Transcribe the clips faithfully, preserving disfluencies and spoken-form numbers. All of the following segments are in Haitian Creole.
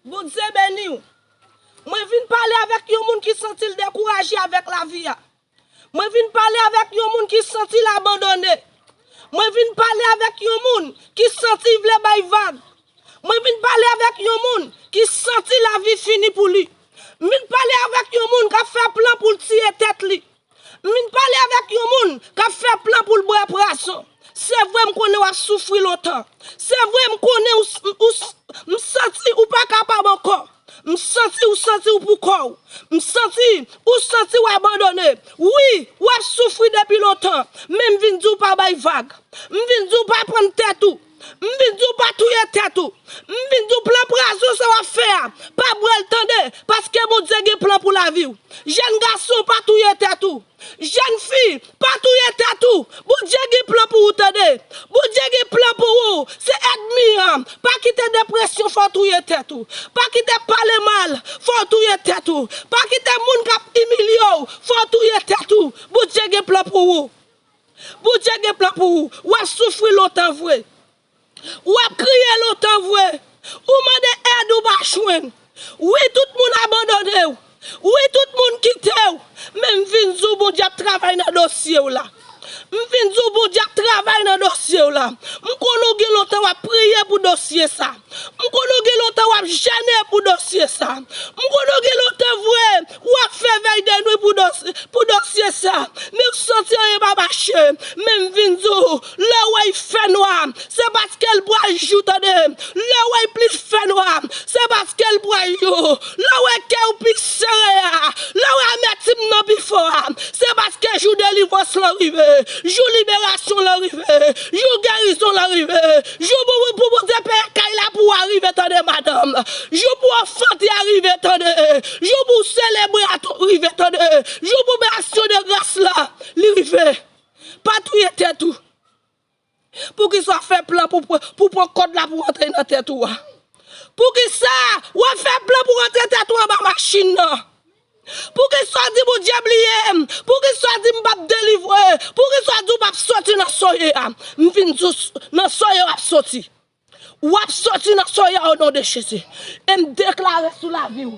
Bondye beni w. Mwen vin pale avèk yon moun ki santi l dekouraje avèk lavi a. Mwen vin pale avèk yon moun ki santi l abandone. Mwen vin pale avèk yon moun ki santi l vle bay vag. Mwen vin pale avèk yon moun ki santi lavi fini pou li. M vin pale avèk yon moun k ap fè plan pou l tiye tèt li. M vin pale avèk yon moun k ap fè plan pou l bwè pwason. Se vre, m konnen w ap soufri lontan. Se vre, m konnen ou, ou, m santi ou pa kapab ankò. M santi ou santi w pou kò w. M santi ou santi w abandone. Wi, w ap soufri depi lontan, men m vin di w pa bay vag. M vin di w pa pann tèt ou. M vin di w pa touye tèt ou. M vin di w plan pwason sa w ap fè a, pa bwè l tande, paske Bondye gen plan pou lavi w. Jèn gason, pa touye tèt ou. Jèn fi, pa touye tèt ou. Bondye gen plan pou ou tande. Bondye gen plan pou ou. Se ènmi an. Pa kite depresyon fè w touye tèt ou. Pa kite pale mal fè w touye tèt ou. Pa kite moun k ap imilye w fè w touye tèt ou. Bondye gen plan pou ou. Bondye gen plan pou ou. W ap soufri lontan vre. W ap kriye lontan vre. Ou mande èd ou pa jwenn. Wi, tout moun abandone w. Wi, tout moun kite w. Men m vin di w Bondye ap travay nan dosye w la. M vin di w Bondye ap travay nan dosye w la. M konnen w gen lontan w ap priye pou dosye sa. M konnen w gen lontan w ap jene pou dosye sa. M konnen w gen lontan vre w ap fè vèy de nwi pou dosye, pou dosye sa. Men w santi anyen pa mache. Men m vin di w, lè w wè l fè nwa, se paske l pral jou, tande. Lè w wè l plis fè nwa, se paske l pral jou. Lè w wè kè w pi sere a, lè w wè amètim nan pi fò a, se paske jou delivrans lan rive, jou liberasyon lan rive, jou gerizon lan rive, jou pou, pou Bondye peye kay la pou w a rive, tande, madanm. Jou pou ofrand a rive, tande. Jou pou selebre a rive, tande. Jou pou aksyon de gras la, li rive. Pa touye tèt ou. Poukisa w ap fè plan pou, pou, pou pran kòd la pou rantre nan tèt ou a? Poukisa w ap fè plan pou rantre tèt ou anba machin nan? Poukisa w di Bondye bliye m? Poukisa w di m p ap delivre? Poukisa w di w p ap soti nan soye a? M vin di w, nan soye w ap soti. W ap soti nan soye a o non de Jezi. E m deklare sou lavi w.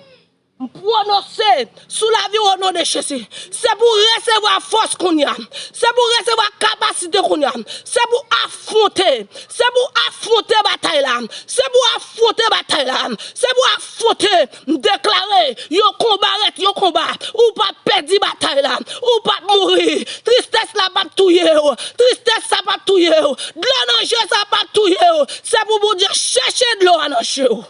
M pwononse sou lavi w o non de Jezi. Se pou w resevwa fòs kounye a. Se pou w resevwa kapasite kounye a. Se pou w afwonte. Se pou w afwonte batay la. Se pou w afwonte batay la. Se pou w afwonte. M deklare yon konba rete yon konba. Ou p ap pèdi batay la. Ou p ap mouri. Tristès la p ap touye w. Tristès sa p ap touye w. Dlo nan je sa p ap touye w. Se pou Bondye chèche dlo a nan je w.